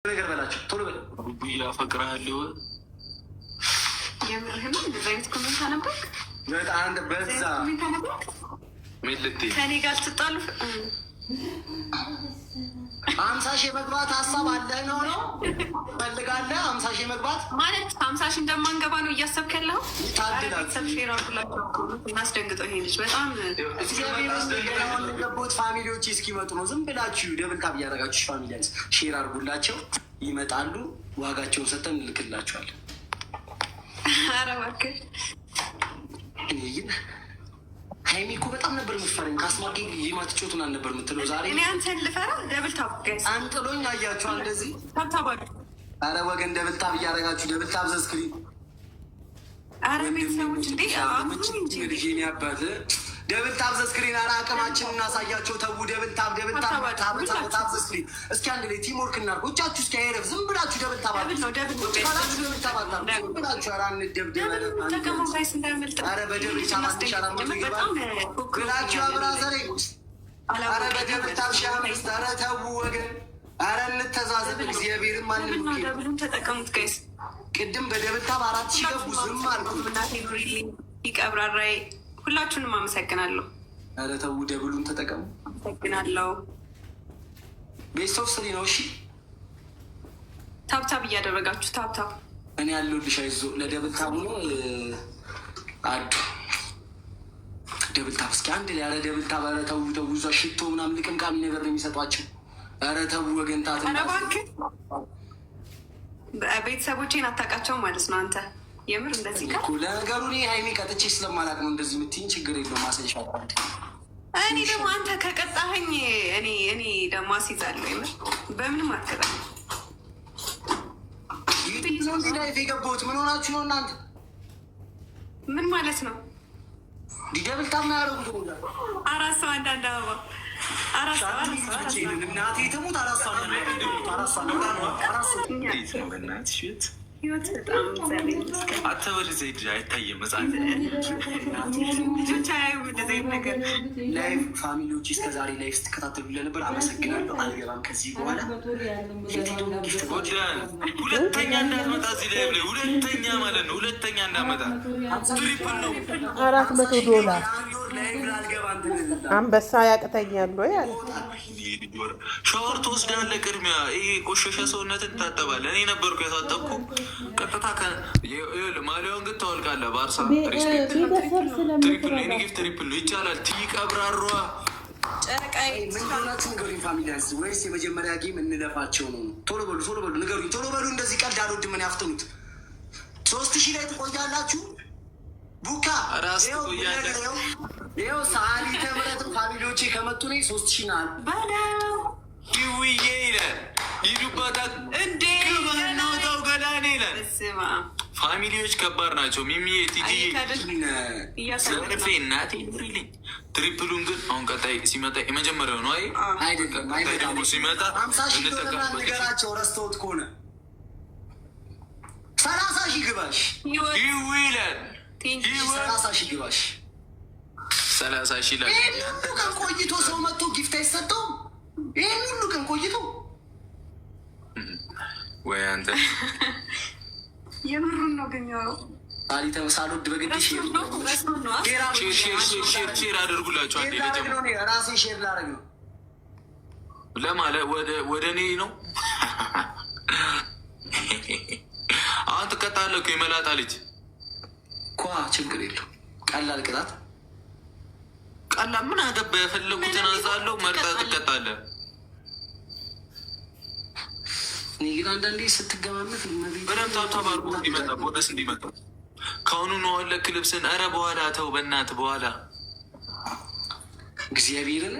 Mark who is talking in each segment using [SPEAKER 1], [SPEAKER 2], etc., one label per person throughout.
[SPEAKER 1] ነገር በላቸው፣ ቶሎ በል።
[SPEAKER 2] ቡቡዬ አፈቅርሃለሁ።
[SPEAKER 3] የምርህን ነው? እንደዚህ አይነት comment አነበብክ?
[SPEAKER 1] በጣም በዛ።
[SPEAKER 3] Comment አነበብክ?
[SPEAKER 2] ምን ልትይ?
[SPEAKER 3] ከኔ ጋር ልትጣሉ?
[SPEAKER 1] 50,000 መግባት ሀሳብ አለህ ነው ፈልጋለህ? 50,000 መግባት?
[SPEAKER 3] ማለት 50,000 እንደማንገባ ነው እያሰብክ ያለኸው?
[SPEAKER 1] ታድላችሁ።
[SPEAKER 3] ቤተሰብ share አድርጉላቸው። እናስደንግጠው ይሄ ልጅ በጣም።
[SPEAKER 1] እግዚአብሔር የገቡት family ዎች እስኪመጡ ነው። ዝም ብላችሁ double tap እያደረጋችሁ family share አድርጉላቸው። ይመጣሉ። ዋጋቸውን ሰጠን እንልክላቸዋለን።
[SPEAKER 3] ኧረ እባክህ።
[SPEAKER 1] እኔ ግን ሀይሚ እኮ በጣም ነበር የምትፈራኝ። ካስማጌ የማትጮት ምናምን ነበር የምትለው። ዛሬ
[SPEAKER 3] እኔ አንተን ልፈራ? Double tap guys።
[SPEAKER 1] አንጥሎኝ አያችሁ እንደዚህ።
[SPEAKER 3] Tap tap አድርጉ።
[SPEAKER 1] አረ ወገን፣ double tap እያደረጋችሁ፣ double tap the screen።
[SPEAKER 3] ኧረ ቤተሰቦች እንዴ አሁን እንጂ።
[SPEAKER 1] ልጅ አባት፣ double tap the screen። አረ አቅማችን እናሳያቸው። ተዉ፣ double tap፣ double tap፣ tap tap tap the screen። እስኪ አንድ ላይ teamwork እናድርግ። እጃችሁ እስኪ አይረፍ። ዝም ብላችሁ double tap።
[SPEAKER 3] Double ነው፣ double ነው።
[SPEAKER 1] ቁጭ ካላችሁ double tap አታርጉ። ዝም ብላችሁ ኧረ አንደብደብ።
[SPEAKER 3] Double ተጠቀሙ guys፣ እንዳያመልጥ።
[SPEAKER 1] ኧረ በ double tap 1400 ይገባል ብላችሁ አብራዘሬ። ኧረ በ double tap 1005። ኧረ ተዉ ወገን፣ ኧረ እንተዛዘብ። እግዚአብሔርን ማንም
[SPEAKER 3] Double ነው፣ double ኡን ተጠቀሙት guys።
[SPEAKER 1] ቅድም በ double tap 4000 ገቡ። ዝም አልኩ።
[SPEAKER 3] እናቴ ኑሪልኝ፣ ይቀብራራይ። ሁላችሁንም አመሰግናለሁ።
[SPEAKER 1] ኧረ ተዉ፣ double ኡን ተጠቀሙ።
[SPEAKER 3] አመሰግናለሁ።
[SPEAKER 1] Best of three ነው። እሺ።
[SPEAKER 3] Tap tap እያደረጋችሁ፣ tap tap።
[SPEAKER 1] እኔ ያለሁልሽ። አይዞህ፣ ለ double tap ኡ ነው አዱ። Double tap እስኪ አንድ ላይ። ኧረ double tap። ኧረ ተዉ ተዉ። እዛ ሽቶ ምናምን ልቅምቃሚ ነገር ነው የሚሰጧቸው። ኧረ ተዉ ወገን። ታት
[SPEAKER 3] ኧረ እባክህ፣ ቤተሰቦቼን አታውቃቸውም ማለት ነው አንተ። የምር እንደዚህ ጋር
[SPEAKER 1] እኮ ለነገሩ እኔ ሀይሚ ቀጥቼ ስለማላውቅ ነው እንደዚህ የምትይኝ። ችግር የለውም፣ ማሳይሻለሁ።
[SPEAKER 3] እኔ ደግሞ አንተ ከቀጣኸኝ እኔ ደግሞ አስይዛለሁ። የምር በምንም አትቀጣኝ።
[SPEAKER 1] Live የገባሁት ምን ሆናችሁ ነው እናንተ?
[SPEAKER 3] ምን ማለት ነው?
[SPEAKER 1] Double tap ነው ያደረጉት።
[SPEAKER 3] አራት ሰው አንዳንድ አበባ፣ አራት ሰው፣ አራት ሰው፣ አራት ሰው።
[SPEAKER 1] እናቴ ትሙት፣ አራት ሰው፣ አራት ሰው፣ አራት ሰው።
[SPEAKER 2] እንዴት ነው በእናትሽ ቤት?
[SPEAKER 3] ህይወት በጣም እግዚአብሔር ይመስገን።
[SPEAKER 2] አንተ ወደዛ ሂድ፣ አይታይም መጽሐፍ።
[SPEAKER 3] ልጆች አያዩም እንደዚህ አይነት ነገር።
[SPEAKER 1] Live family ዎች፣ እስከ ዛሬ live ስትከታተሉ ለነበር አመሰግናለሁ። አልገባም ከዚህ በኋላ።
[SPEAKER 2] ጎዳን። ሁለተኛ እንዳትመጣ እዚህ ላይ ሁለተኛ ማለት ነው። ሁለተኛ እንዳትመጣ። Triple ነው።
[SPEAKER 4] $400።
[SPEAKER 1] Live ላልገባ እንትን
[SPEAKER 4] አንበሳ ያቅተኛል ወይ አለ።
[SPEAKER 2] ሻወር ትወስዳለህ ቅድሚያ። ይሄ ቆሸሸ ሰውነትን ትታጠባለህ። እኔ ነበርኩ ያሳጠብኩ። ቀጥታ ማሊያውን ግን ታወልቃለህ። ባርሳ respect። Triple ነው። የኔ gift triple ነው። ይቻላል። ቲ ቀብራሯ።
[SPEAKER 3] ጨረቃዬ።
[SPEAKER 1] ምን ሆናችሁ ንገሩኝ። Familians ወይስ የመጀመሪያ game እንለፋቸው ነው? ቶሎ በሉ፣ ቶሎ በሉ፣ ንገሩኝ። ቶሎ በሉ። እንደዚህ ቀልድ አልወድም እኔ። አፍጥኑት። 3000 ላይ ትቆያላችሁ። ቡካ።
[SPEAKER 2] ራስ
[SPEAKER 1] ይኸው።
[SPEAKER 2] ትቆያለህ።
[SPEAKER 1] ይኸው ሰዓሊ ተምረትም family ዎቼ ከመጡ እኔ 3000 ናል።
[SPEAKER 3] በለው።
[SPEAKER 2] ይውዬ ይላል። ሂዱባታል።
[SPEAKER 3] እንዴ!
[SPEAKER 2] እናውጣው ገላኔ ይላል።
[SPEAKER 3] በስመ አብ።
[SPEAKER 2] Family ዎች ከባድ ናቸው። ሚሚዬ፣ ቲጂዬ፣ ዘርፌ እናቴ ኑሪልኝ። Triple ኡን ግን አሁን ቀጣይ ሲመጣ የመጀመሪያው ነው። አይ
[SPEAKER 1] አይደለም።
[SPEAKER 2] ቀጣይ ደግሞ ሲመጣ
[SPEAKER 1] 50,000 ዶላር
[SPEAKER 2] እንጠቀምበት።
[SPEAKER 1] ንገራቸው። ረስተውት ከሆነ 30,000 ግባሽ።
[SPEAKER 2] ይው ይላል።
[SPEAKER 1] 30,000 ግባሽ።
[SPEAKER 2] 30,000 ይላል።
[SPEAKER 1] ይህን ሁሉ ቀን ቆይቶ ሰው መጥቶ gift አይሰጠውም። ይህን ሁሉ ቀን ቆይቶ።
[SPEAKER 2] ወይ አንተ።
[SPEAKER 3] የምሩን ነው ግን የሚያወራው።
[SPEAKER 1] ሳልወድ በግድ
[SPEAKER 3] ረስቶት ነው፣ ረስቶት ነው።
[SPEAKER 2] Share share share share share አድርጉላቸው። አንዴ ለጀሞ
[SPEAKER 1] ራሴ share ላደርግ ነው።
[SPEAKER 2] ለማለ ወደ እኔ ነው። አሁን ትቀጣለህ እኮ የመላጣ ልጅ።
[SPEAKER 1] ኳ ችግር የለው፣ ቀላል ቅጣት።
[SPEAKER 2] ቀላል ምን አገባ? የፈለጉትን አዛለሁ። መርጠህ ትቀጣለህ።
[SPEAKER 1] እኔ ግን አንዳንዴ ስትገማመት
[SPEAKER 2] በደምብ tap tap አድርጎ እንዲመጣ፣ ቦነስ እንዲመጣ። ከአሁኑ ነው አለክ ልብስን። ኧረ በኋላ ተው በእናትህ በኋላ።
[SPEAKER 1] እግዚአብሔርን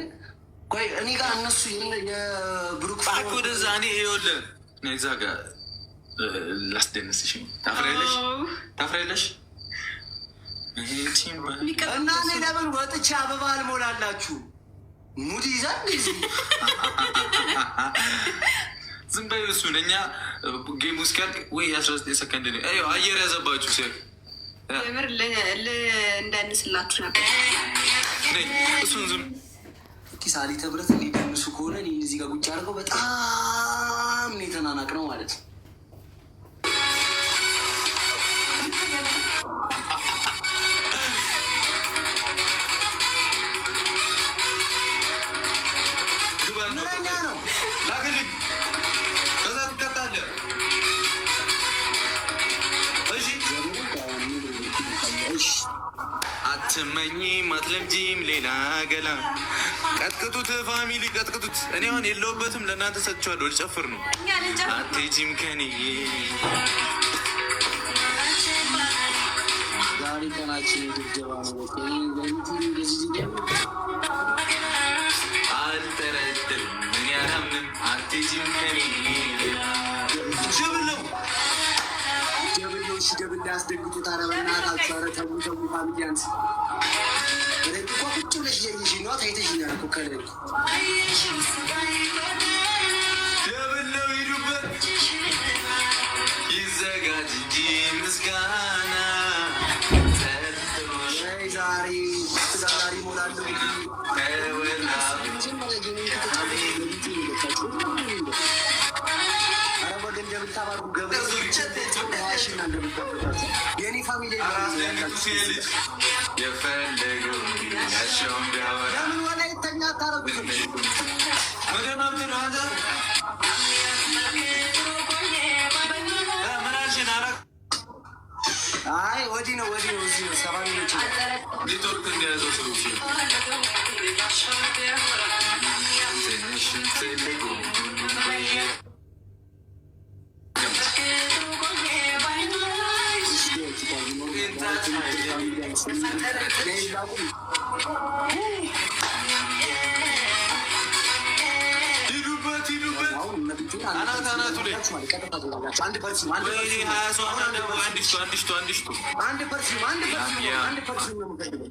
[SPEAKER 1] ቆይ እኔ ጋር እነሱ የብሩክ
[SPEAKER 2] እባክህ ወደዛ። እኔ ይኸውልህ እዛ ጋር ላስደንስሽ። ታፍሪያለሽ፣ ታፍሪያለሽ።
[SPEAKER 1] እና እኔ ለምን ወጥቼ አበባ አልሞላላችሁ? Mood ይዛል።
[SPEAKER 2] ዝም በይ። እሱን እኛ game ኡ እስኪያልቅ ወይ 19 ሰከንድ ነው። አየር ያዘባችሁ ሲያልቅ።
[SPEAKER 3] የምር እንዳንስላችሁ ነበር።
[SPEAKER 2] እሱን ዝም
[SPEAKER 1] ሳሊ ተብረት ሊደንሱ ከሆነ እኔ እዚህ ጋር ቁጭ አድርገው በጣም ነው የተናደድኩት። መናናቅ ነው ማለት ነው።
[SPEAKER 2] ግባ።
[SPEAKER 1] ምንኛ ነው?
[SPEAKER 2] ላክልኝ። ከዛ ትቀጣለህ። እሺ።
[SPEAKER 1] እሺ።
[SPEAKER 2] አትመኝም አትለምጂም ሌላ ገላ። ቀጥቅጡት family፣ ቀጥቅጡት። እኔ አሁን የለሁበትም፣ ለእናንተ ሰጥቼዋለሁ። ልጨፍር ነው።
[SPEAKER 3] እኛ ልንጨፍር ነው።
[SPEAKER 2] አትሄጂም ከኔ።
[SPEAKER 1] ዛሬ ቀናችን ድብደባ ነው። በቃ እኔ ለእንትን እንደዚህ ሲጀምር
[SPEAKER 2] አልጠረጥርም፣ እኔ አላምንም። አትሄጂም ከኔ ሌላ double ነው።
[SPEAKER 1] Double ነው። እሺ፣ double ላይ አስደንግጡት። ኧረ በእናታችሁ፣ ኧረ ተው ተው። Family አንስ በደንብ እኮ ቁጭ ብለሽ እያየሽኝ ነዋ። ታይተሽኛል እኮ ከላይ እኮ።
[SPEAKER 2] Double ነው፣ ሂዱበት። ይዘጋጅ እንጂ ምስጋና ጠርጥሮሽ
[SPEAKER 1] ወይ ዛሬ ዛሬ እሞላለሁ።
[SPEAKER 2] ተወላ።
[SPEAKER 1] መጀመሪያ game ከተጫወቱ ለቢቲ ነው የገባችው። ኧረ ወገን double tap አድርጉ። ገብሬ 20 ሺህ እና double tap አድርጉ። የኔ family
[SPEAKER 2] አስደንግጡ ልጅ የፈለገው ያሻውን ቢያወራ።
[SPEAKER 1] ለምን ወላይተኛ አታረጉትም?
[SPEAKER 2] ምንድን ነው የምትለው አንተ? ምን አልሽን?
[SPEAKER 1] አይ ወዲህ ነው፣ ወዲህ ነው፣ እዚህ ነው። 70 ሚሊዮን
[SPEAKER 2] ኔትወርክ እንደያዘው ሰው ትንሽም ትልቁ። ሂዱበት ሂዱበት። አናት አናቱ ላይ።
[SPEAKER 1] አንድ perfume፣ አንድ
[SPEAKER 2] ወይኔ።
[SPEAKER 1] Perfume።
[SPEAKER 2] 20 ሰው አንድ አንድ ሽቶ፣ አንድ ሽቶ፣ አንድ ሽቶ።
[SPEAKER 1] አንድ perfume፣ አንድ perfume፣ አንድ perfume ነው የምፈልገው።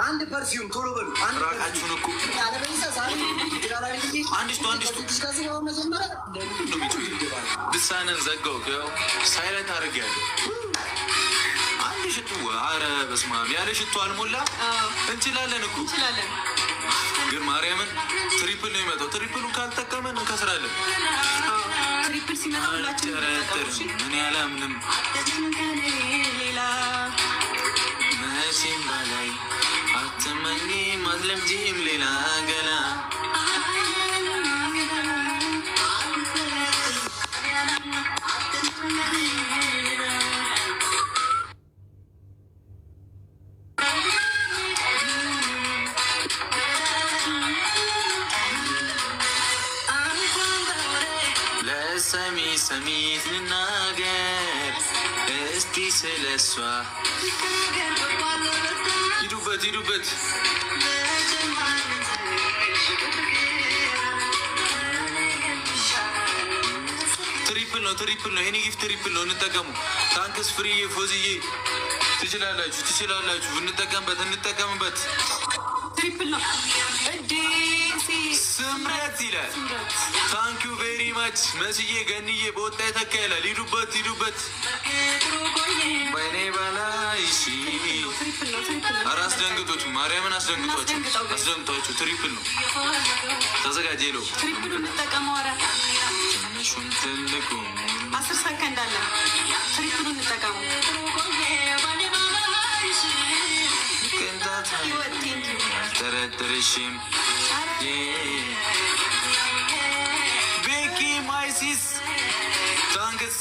[SPEAKER 1] አንድ perfume፣ ቶሎ በሉ። አንድ
[SPEAKER 2] ራቃችሁን እኮ።
[SPEAKER 1] አለበለዚያ ዛሬ
[SPEAKER 2] አንድ ሽቶ፣ አንድ ሽቶ።
[SPEAKER 1] ከዚህ መጀመሪያ
[SPEAKER 2] ልሳንን ዘጋው። ያው silent አድርጌያለሁ። አንድ ሽቱ፣ አረ በስመ አብ፣ ያለ ሽቱ አልሞላ። እንችላለን እኮ።
[SPEAKER 3] እንችላለን።
[SPEAKER 2] ግን ማርያምን triple ነው የሚመጣው። Triple ኡን ካልጠቀመን እንከስራለን።
[SPEAKER 3] Triple ሲመጣ ሁላችንም
[SPEAKER 2] አልጠረጥርም፣ እኔ አላምንም።
[SPEAKER 3] ሌላ
[SPEAKER 2] መቼም በላይ አትመኝም አትለምጂም ሌላ ገላ። ለሰሚ ሰሚት ልናገር እስቲ ስለሷ። ሂዱበት ሂዱበት። Triple ነው፣ triple ነው። የኔ gift triple ነው፣ እንጠቀሙ። Thanks ፍሪዬ፣ ፎዝዬ፣ ትችላላችሁ፣ ትችላላችሁ። እንጠቀምበት፣ እንጠቀምበት።
[SPEAKER 3] Triple ነው እንዴ?
[SPEAKER 2] ስምረት ይላል። Thank you very much መስዬ፣ ገንዬ፣ በወጣ የተካ ይላል። ሂዱበት ሂዱበት። በእኔ በላይ እሺ።
[SPEAKER 3] Triple ነው፣ triple ነው።
[SPEAKER 2] ኧረ አስደንግጦች፣ ማርያምን አስደንግጧቸው፣
[SPEAKER 3] እናስደንግጠው ግን።
[SPEAKER 2] አስደንግጧቸው። Triple ነው። ተዘጋጀ ለው።
[SPEAKER 3] Triple ኡ እንጠቀመው። ኧረ
[SPEAKER 2] ትንሹም ትልቁ።
[SPEAKER 3] 10 ሰከንድ አለ። Triple ኡ እንጠቀመው።
[SPEAKER 2] ቅንጣት
[SPEAKER 3] ህይወት፣ thank you።
[SPEAKER 2] አልጠረጥርሽም። ቤኪ my sis፣ thanks።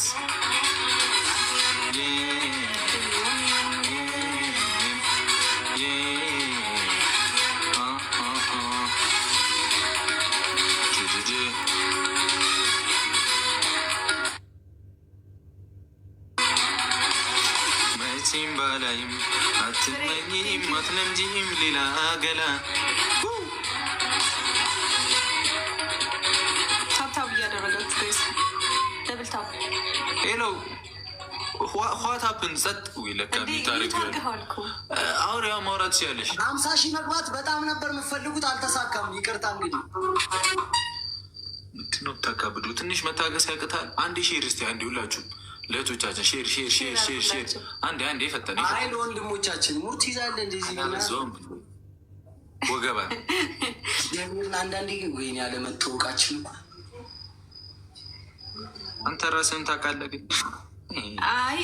[SPEAKER 2] መቼም ባላይም አትመኝም አትለምጂም ሌላ ገላ።
[SPEAKER 3] Tap tap እያደረጋችሁ guys፣ double tap።
[SPEAKER 2] Hello, what happen? ጸጥ ለካ
[SPEAKER 3] እንዴ
[SPEAKER 2] የሚታረግ
[SPEAKER 3] ታርገዋል እኮ።
[SPEAKER 2] አሁን ያው ማውራት ትችያለሽ።
[SPEAKER 1] 50,000 መግባት በጣም ነበር የምፈልጉት፣ አልተሳካም። ይቅርታ እንግዲህ።
[SPEAKER 2] ምንድን ነው የምታካብዱ? ትንሽ መታገስ ያቅታል። አንዴ share እስቲ፣ አንዴ ሁላችሁም ለእህቶቻችን share share share share share። አንዴ አንዴ ፈጠነ።
[SPEAKER 1] አይ ለወንድሞቻችን ሙርት ይዛለ እንደዚህ
[SPEAKER 2] አላበዛውም። ወገባ።
[SPEAKER 1] እግዚአብሔርን አንዳንዴ ግን ወይኔ ያለመታወቃችን እኮ።
[SPEAKER 2] አንተ ራስህን ታውቃለህ። ግን
[SPEAKER 3] አይ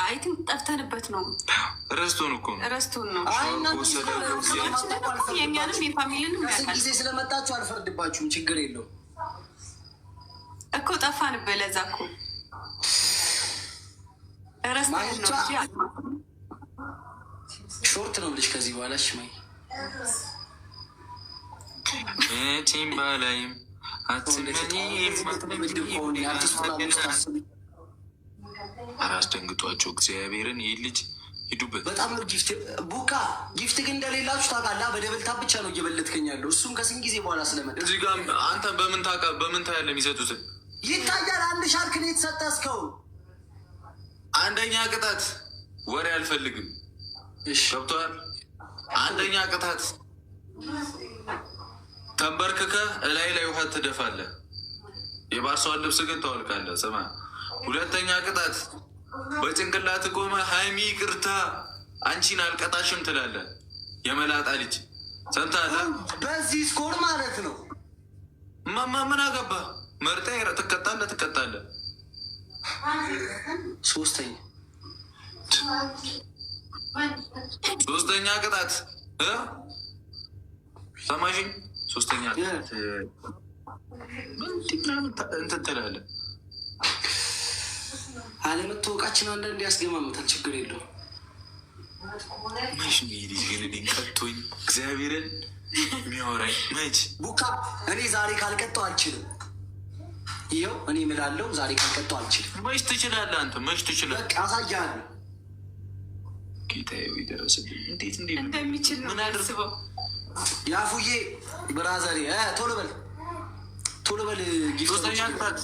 [SPEAKER 3] I think ጠፍተንበት ነው።
[SPEAKER 2] ረስቶን እኮ ነው።
[SPEAKER 3] ረስቶን ነው።
[SPEAKER 1] አይ እናንተ
[SPEAKER 2] ወሰደ
[SPEAKER 3] ስማችንን እኮ የእኛንም የ family ንም
[SPEAKER 1] ስንት
[SPEAKER 3] ያውቃል
[SPEAKER 1] ጊዜ ስለመጣችሁ አልፈርድባችሁም። ችግር የለውም።
[SPEAKER 3] እኮ ጠፋንበት። ለዛ እኮ ረስተን ነው እንጂ
[SPEAKER 1] Short ነው ብልሽ ከዚህ በኋላ እሺ። ማይ
[SPEAKER 2] መቼም ባላይም አትመኝም። ኧረ አስደንግጧቸው እግዚአብሔርን። ይህ ልጅ ሂዱበት።
[SPEAKER 1] በጣም ነው gift ቡካ gift ግን እንደሌላችሁ ታውቃለህ። በ double tap ብቻ ነው እየበለጥከኝ ያለው። እሱም ከስንት ጊዜ በኋላ ስለመጣ
[SPEAKER 2] እዚህ ጋር አንተ በምን ታውቃ? በምን ታያለህ? የሚሰጡትን
[SPEAKER 1] ይታያል። አንድ ሻርክ ነው የተሰጠ እስካሁን።
[SPEAKER 2] አንደኛ ቅጣት ወሬ አልፈልግም።
[SPEAKER 1] እሺ
[SPEAKER 2] ገብቶሃል? አንደኛ ቅጣት ተንበርክከህ እላይ ላይ ውሃ ትደፋለህ። የባርሳዋን ልብስ ግን ታወልቃለህ። ስማ፣ ሁለተኛ ቅጣት በጭንቅላት ቆመ ሀይሚ ይቅርታ አንቺን አልቀጣሽም ትላለህ። የመላጣ ልጅ ሰምተሃል?
[SPEAKER 1] በዚህ score ማለት ነው።
[SPEAKER 2] ማማ ምን አገባ? መርጠህ ትቀጣለህ፣ ትቀጣለህ።
[SPEAKER 1] ሶስተኛ
[SPEAKER 2] ሶስተኛ ቅጣት እ ሰማሽኝ? ሶስተኛ ቅጣት ምንድን ነው እንትን ትላለህ።
[SPEAKER 1] አለመታወቃችን አንዳንድ ያስገማምታል። ችግር የለውም።
[SPEAKER 2] መች ነው ይሄ ልጅ ግን እኔን ቀጥቶኝ እግዚአብሔርን የሚያወራኝ መች?
[SPEAKER 1] ቡካ እኔ ዛሬ ካልቀጣው አልችልም። ይኸው እኔ እምላለሁ ዛሬ ካልቀጣው አልችልም።
[SPEAKER 2] መች ትችላለህ አንተ? መች ትችላለህ?
[SPEAKER 1] በቃ አሳያለሁ።
[SPEAKER 2] ጌታዬ ሆይ ደረስልኝ። እንዴት እንዴት
[SPEAKER 3] እንደሚችል ነው
[SPEAKER 2] ምን አድርግ
[SPEAKER 3] አስበው።
[SPEAKER 1] ያፉዬ brother ኤ ቶሎ በል ቶሎ በል። Gift
[SPEAKER 2] ሶስተኛ ቅጣት